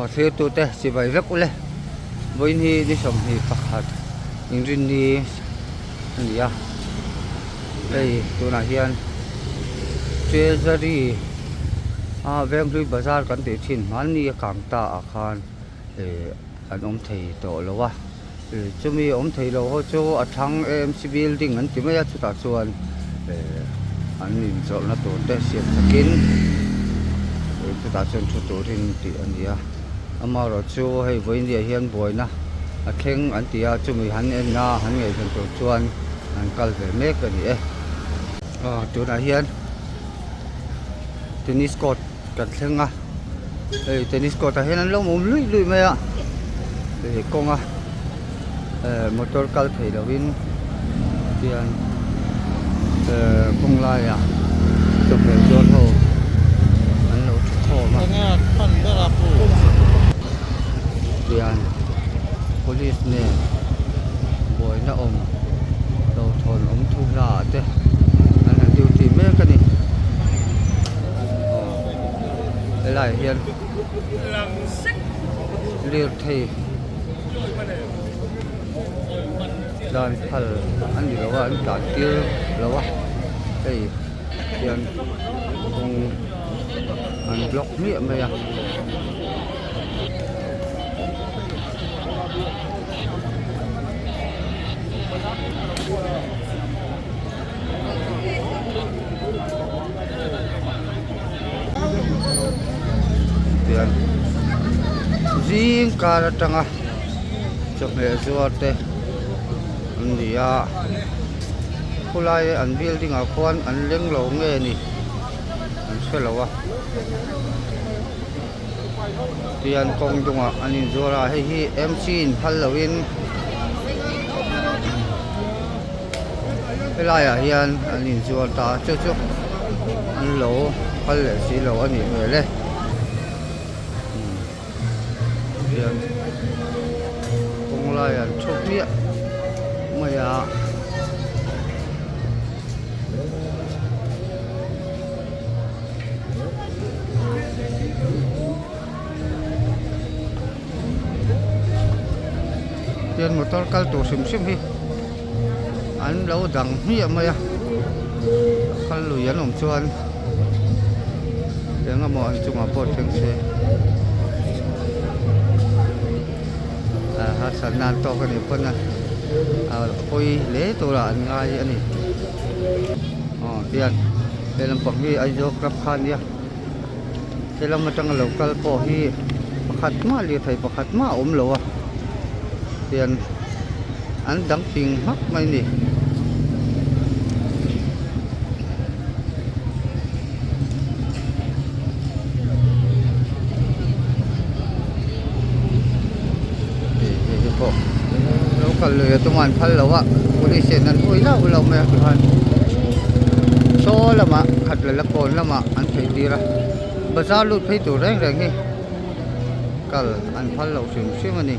Aw thirtute chibai vek ule vawiin hi ni 21 inrinni a ni a hei tunah hian treasury a Venghlui bazar kan tih thin hmanni a kang ta ah khan eh an awm thei tawh lo a chumi awm thei lo ho chu a thlang AMC building an ti mai a chutah chuan eh an inzawrhna tur te siam thakin chutah chuan thu turin tih a ni a amaherawh chu hei vawiin hian buaina a thleng an ti a chumi han en a han ngaihven tur chuan an kal ve mek a ni e aw tunah hian tennis court kan thleng a hei tennis court ah hian an lo awm luih luih mai a hei kawnga eh motor kal thei lo in tian eh kawng laiah chawhmeh zuar ho an lo thu khawm a tian police nen buaina awm lo thawn awm thu hla ah te an han duty mek a ni. Aw helaiah hian lirthei tlan phal a ni lo a an tlan tir lo a hei hian kawng an block hmiah mai a. Tian zing kar atanga chawhmeh zuar te an ni a khulai an building ah khuan an leng lo nge ni an hre lo a tian kawng dungah an inzuar a hei hi M C in phal lo in helaiah hian an inzuar ta a chu chu an lo phal leh si lo a nih hmel e tian kawng laiah an thu hmiah mai a. Tian motor kal tur hrim hrim hi an lo dang hmiah mai a kal lui an awm chuan eng emaw an chungah pawh thleng se ah harsatna an tawk a nih pawn a pawi hle turah an ngai a ni aw tian. He lampang hi Aizawl club kha a nia he lam atanga lo kal pawh hi pakhat mah lirthei pakhat mah a awm lo a tian an dang ping hmak mai a ni. Hei hi pawh lo kal lui a tumah an phal lo a police hian an hui hlauh hlauh mai a tikhan saw lamah khat leh la kawn lamah an phei tir a bazar lut phei tur reng reng hi kal an phal lo hrim hrim a ni.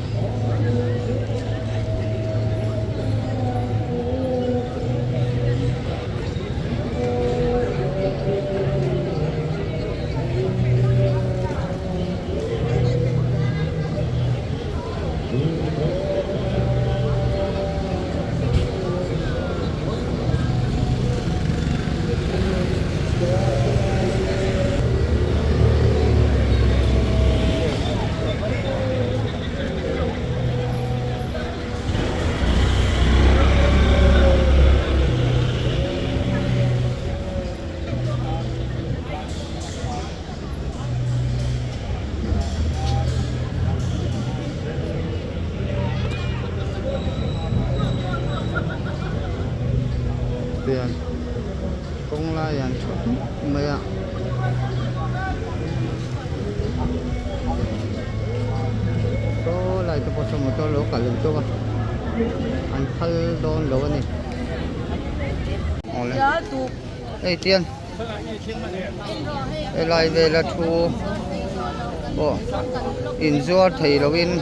Tian kawng lai an thu hmuk mai a. Saw lai te pawh saw motor lo kal eng tawk a an phal dawn lo a ni. Awle hei tian. Helai vela thu pawh inzuar thei loin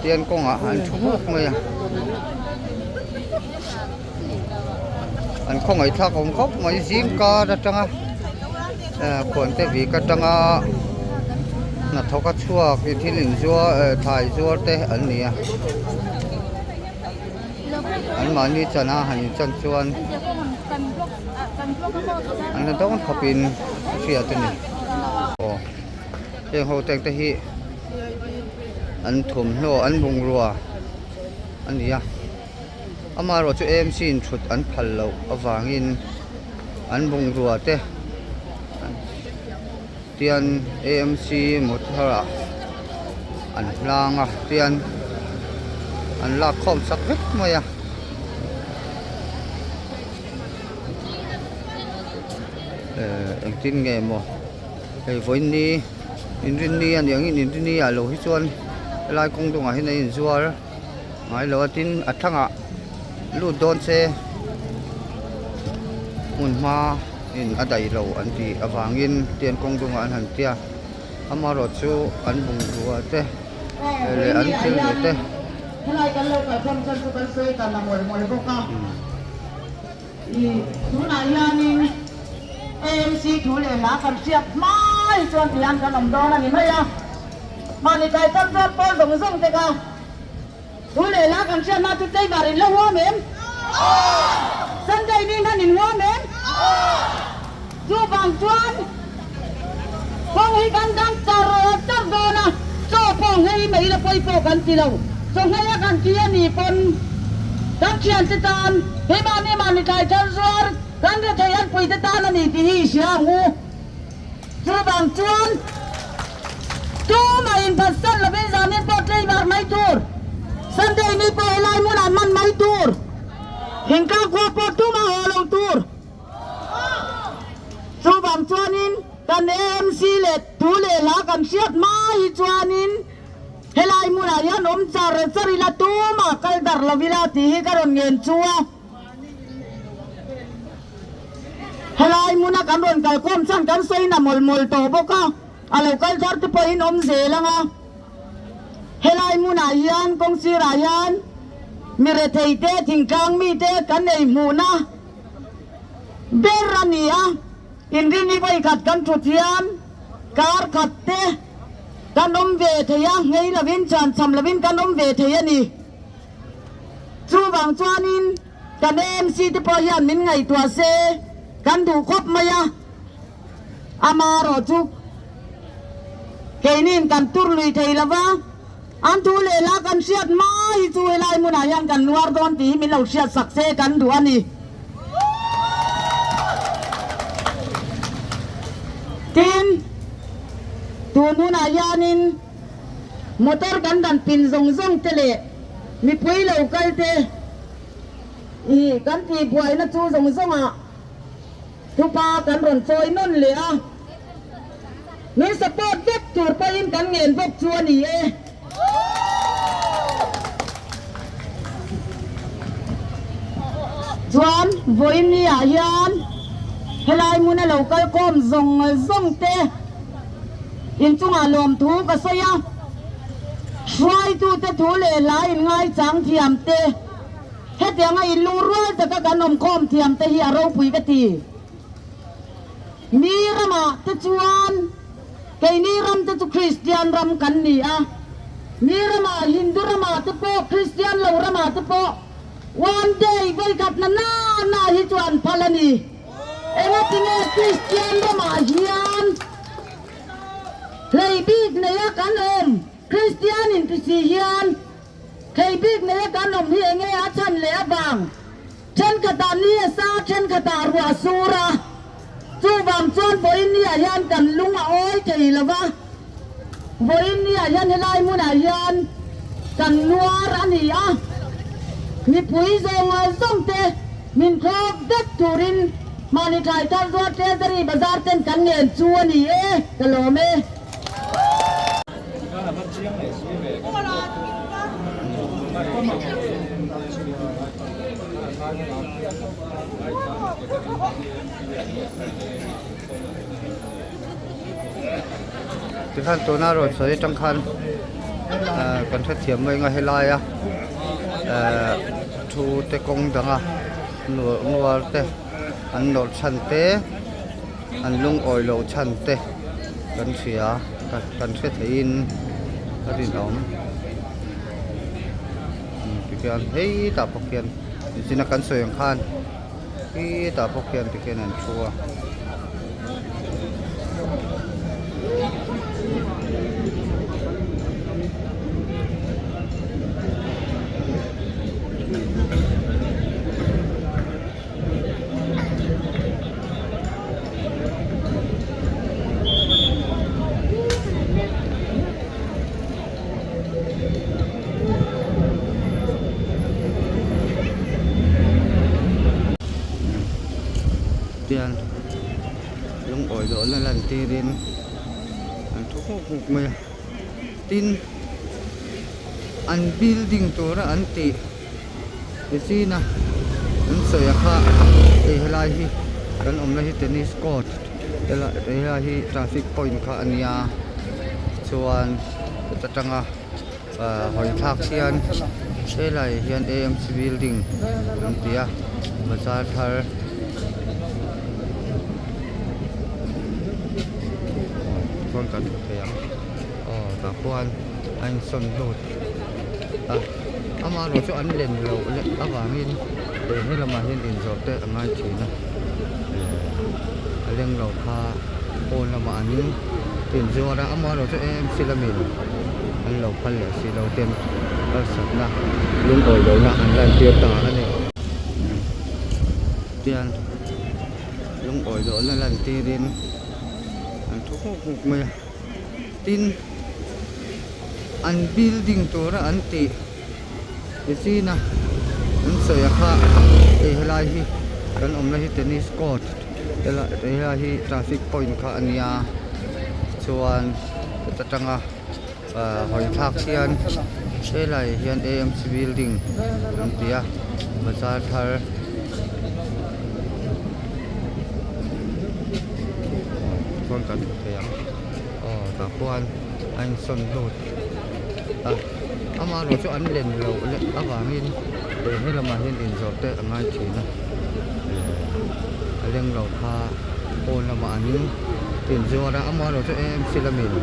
tian kawngah an thu hmuk mai a an khawngaih thlak awm khawp mai zing kar atanga khuan te vik atanga hna. Hnathawk a chhuak i thil inzuar eh thlai zuar te an ni a an mahni chan a han inchan chuan an la dawn khawp in a hriat a ni aw heng ho teng te hi an thawmhnaw an bungrua a ni a amaherawh chu A M C in thut an phal loh avangin an bungrua te. Tian AMC motor ah an hlang a tian an lak khawm chak vek mai a. Ehh engtin nge maw hei vawiin inrinni a nih angin inrinni ah lo hi chuan helai kawng dungah hian a inzuar ngai lo a tin a thlangah lut dawn se hmun hma in a daih lo an tih avangin tian kawng dungah an han tia amaherawh chu an bungrua te leh an thil hmuh te. Helai kan lo kalkhawm chan chu kan sawi ta la mawlh mawlh bawk a i tunah hianin AMC thu leh hla kan hriat hma hi chuan tihian kan awm dawn a ni mai a mahni tlai tan chuan pawl zawng zawng te kha Thu leh la kan hriatna chu tlei var in la huam em? Sunday ni hman in huam em? Chuvang chuan kawng hi kan dang char char dawn a, chaw pawh nghei mai la pawi pawh kan ti lo. Chaw nghei a kan ti a ni pawn kan thiante tan he mahni mahni tlai thar zuar kan rethei an puite tan a ni tih hi i hria ang u. Chuvang chuan tumah inphatsan lovin zanin pawh tlei var mai tur, Sunday ni pawh helai hmunah hman mai tur, thingtlang khua pawh tumah haw lo tur. Chuvang chuanin kan AMC leh thu leh hla kan hriat hma hi chuanin helai hmunah hian awm char char ila tumah kal darh lo ila tih hi ka rawn ngen chu a. Helai hmuna kan rawn kalkhawm chuan kan sawi na mawlh mawlh tawh bawk a, a lo kal thar te pawhin awm zel ang a. Helai hmunah hian kawng sirah hian mi rethei te, thingtlang mi te kan ei hmuhna ber a ni a. Inrini vawikhat kan thut hian kar khat te kan awm ve thei a, nghei lovin chhanchham lovin kan awm ve thei a ni. Chuvang chuanin kan AMC te pawh hian min ngaihtuah se kan duh khawp mai a, amaherawh chu keiniin kan tur lui thei lo va, an thu leh hla kan hriat hma hi chu helai hmunah hian kan nuar dawn tih hi min lo hriat sak se kan duh a ni. Tin, tun hunah hianin. Motor kan dan pin zawng zawng te leh mipui lo kal te i kan tih buaina chu zawng zawng ah thupa kan rawn chawi nawn leh a, min support vek tur pawhin kan ngen bawk chu a ni e. Chuan vawiin ni ah hian helai hmuna lo kal khawm zawng zawng te Inchungah lawmthu ka sawi a, hruaitute thu leh hla inngaichang thiam te, hetianga inlungrual taka kan awmkhawm thiam te hi a ropui ka ti. Mi ramah te chuan keini ram te chu Kristian ram kan ni a, mi ramah Hindu ramah te pawh Kristian lo ramah te pawh one day vawikhat na na na hi chu an phal a ni. Engatinge Kristian ramah hian hlei bik neia kan awm? Kristian inti si hian hlei bik neia kan awm hi enge a chhan leh avang? Thenkhatah ni a sa, thenkhatah ruah a sur a. Chuvang chuan vawiin niah hian kan lung a awi thei lo va, vawiin niah hian helai hmunah hian kan nuar a ni a, mipui zawng zawng te min thlawk vek turin mahni thlai thar zuar Treasury Bazar ten kan ngen chu a ni e, ka lawm e. Tikhan tuna rawn sawi atang khan kan hrethiam mai anga helaia thu te kawng danga nuar te an nawrh chhan te an lungawi loh chhan te kan hria. kan hre theiin a rinawm tikhian hei tah pawh khian nichina kan sawi ang khan khitah pawh khian tikhian an thu a. Tian lungawi dawhna lan tirin an thu nghuk nghuk mai a tin an building tura an tih Nicina an sawi a kha hei helai hi kan awmna hi tennis court helai hi traffic point kha a nia chuan heta tanga ah hawi thlak hian helai hian A_M_C building an ti a bazar thar chuan kan hmu thei ang aw tah khuan a insawn lut a. Amaherawh chu an len loh leh avangin eh he lamah hian inzawrh te a ngai thin a eh a leng lo kha pawn lamah an inzuar a amaherawh chu AMC lamin an lo phal leh si lo ten harsatna lungawi lohna an lantir ta a ni. Tian lungawi lohna lantirin an thu nghuk nghuk mai a tin. An building tura an tih nicina an sawi a kha hei helai hi kan awmna hi tennis court helai hi traffic point kha a nia chuan heta tanga ah hawi thlak hian helai hian A_M_C building an ti a bazar thar. Chuan kan hmu thei ang aw tah khuan a insawn lut a amaherawh chu an len loh leh avangin eh he lamah hian inzawrh te a ngai thin a eh a leng lo kha pawn lamah an inzuar a amaherawh chu AMC lamin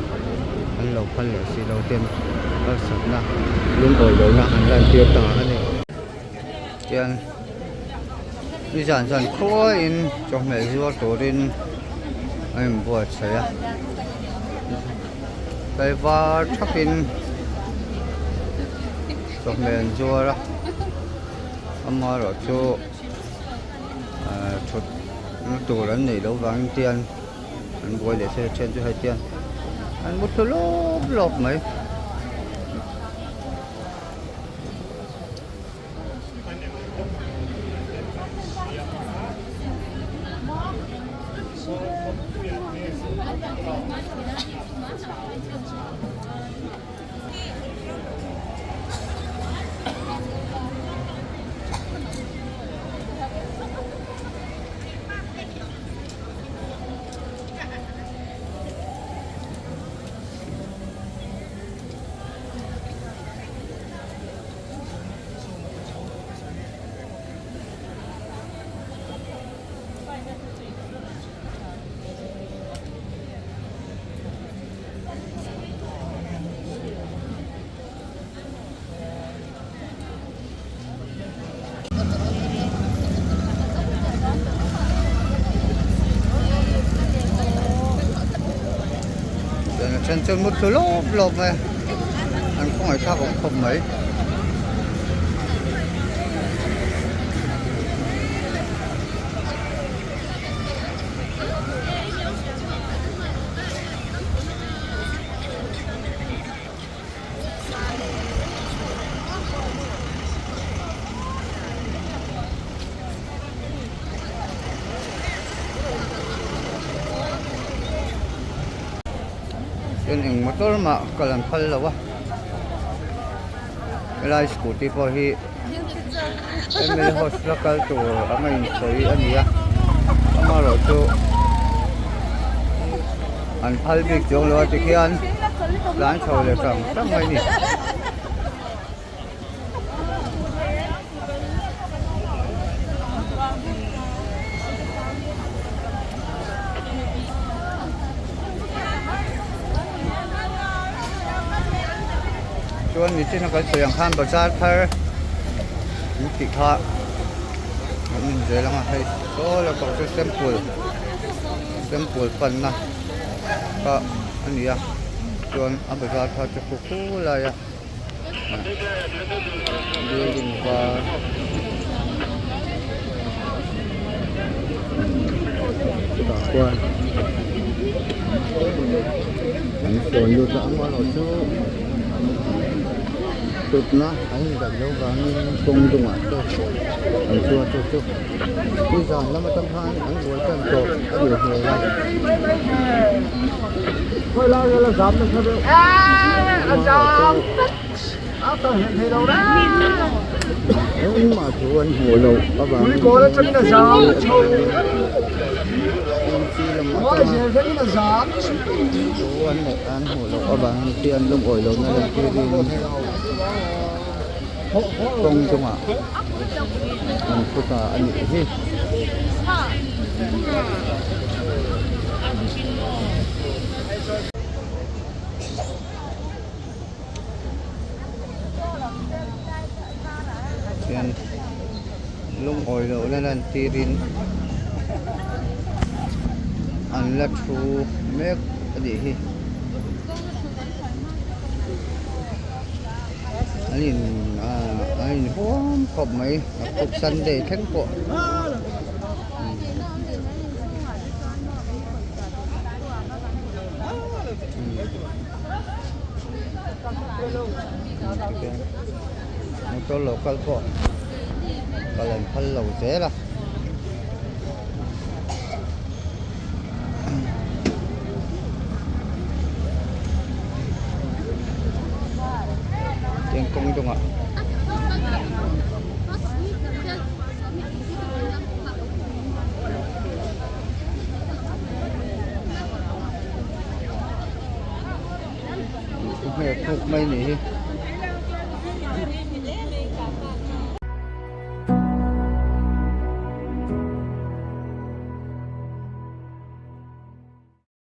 an lo phal leh si lo ten harsatna lungawi lohna an lantir ta a ni tian nizan zan khuaiin chawhmeh zuar turin a inbuatsaih a tlaivar thakin chawhmeh an zuar a amaherawh chu ahh thut na tur an neih loh vangin tian an buai leh se then chu hei tian an mu thlu lawp lawp mai. Then chuan mut thlu lawp lawp mai a an khawngaih thlak awm khawp mai. Chuan eng motor mah kal an phal lo a helai scooty pawh hi mla house la kal tur anga insawi a ni a amaherawhchu an phal bik chuang lo a tikhian tlan chho leh tang tang mai a ni. Chuan nichina kan sawi ang khan bazar thar an tih kha an in zel ang a hei saw lampang chu temple temple panna kha a ni a chuan a bazar thar chu khu khu lai a building var chutah chuan an sawn lut a amaherawh chu thutna an indat loh vangin kawng dungah te an chuan chu chu nizan lam atang khan an buai tan tawh a nih hmel a. Engmah thu an hmuh loh avangin thu an neih an hmuh loh avangin khi an lungawi lohna lantirin kawng chungah an thu ta a nih hi. Chuan lungawi lohna lantirin an la thu mek a nih hi. An in ah an in huam khawp mai naktuk sunday thleng pawh. Motor lo kal pawh kal an phal lo zel a. Tiang kawng dawngah hmek hmuk mai a nih hi.